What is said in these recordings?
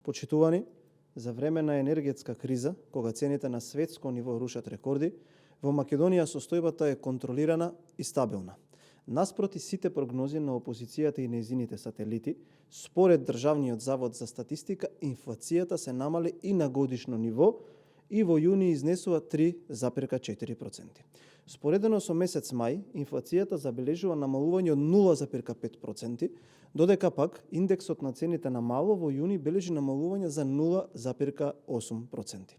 Почитувани, за време на енергетска криза, кога цените на светско ниво рушат рекорди, во Македонија состојбата е контролирана и стабилна. Наспроти сите прогнози на опозицијата и нејзините сателити, според Државниот завод за статистика, инфлацијата се намали и на годишно ниво и во јуни изнесува 3,4%. Споредено со месец мај, инфлацијата забележува намалување од 0,5%, додека пак индексот на цените на мало во јуни бележи намалување за 0,8%.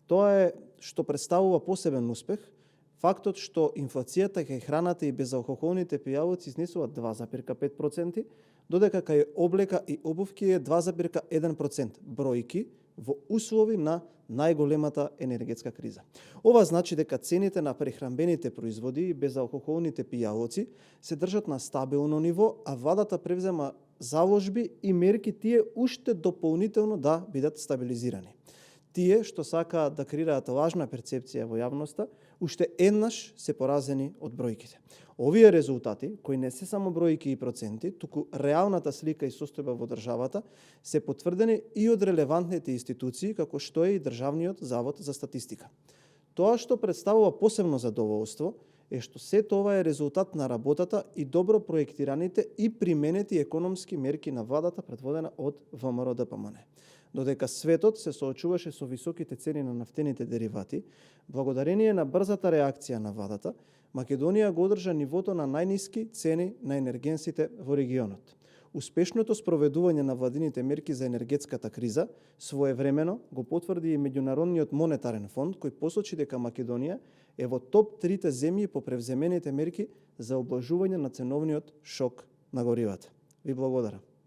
Тоа е што представува посебен успех, фактот што инфлацијата кај храната и безалкохолните пијалоци изнесува 2,5%, додека кај облека и обувки е 2,1%, бројки во услови на најголемата енергетска криза. Ова значи дека цените на прехранбените производи и безалкохолните пијалоци се држат на стабилно ниво, а владата превзема заложби и мерки тие уште дополнително да бидат стабилизирани. Тие што сакаат да креираат лажна перцепција во јавноста, уште еднаш се поразени од бројките. Овие резултати, кои не се само бројки и проценти, туку реалната слика и состојба во државата, се потврдени и од релевантните институции, како што е и Државниот завод за статистика. Тоа што представува посебно задоволство е што се тоа е резултат на работата и добро проектираните и применети економски мерки на владата предводена од ВМРО-ДПМН. Додека светот се соочуваше со високите цени на нафтените деривати, благодарение на брзата реакција на владата, Македонија го одржа нивото на најниски цени на енергенсите во регионот. Успешното спроведување на владините мерки за енергетската криза своевремено го потврди и Меѓународниот монетарен фонд, кој посочи дека Македонија е во топ 3 земји по превземените мерки за облажување на ценовниот шок на горивата. Ви благодарам.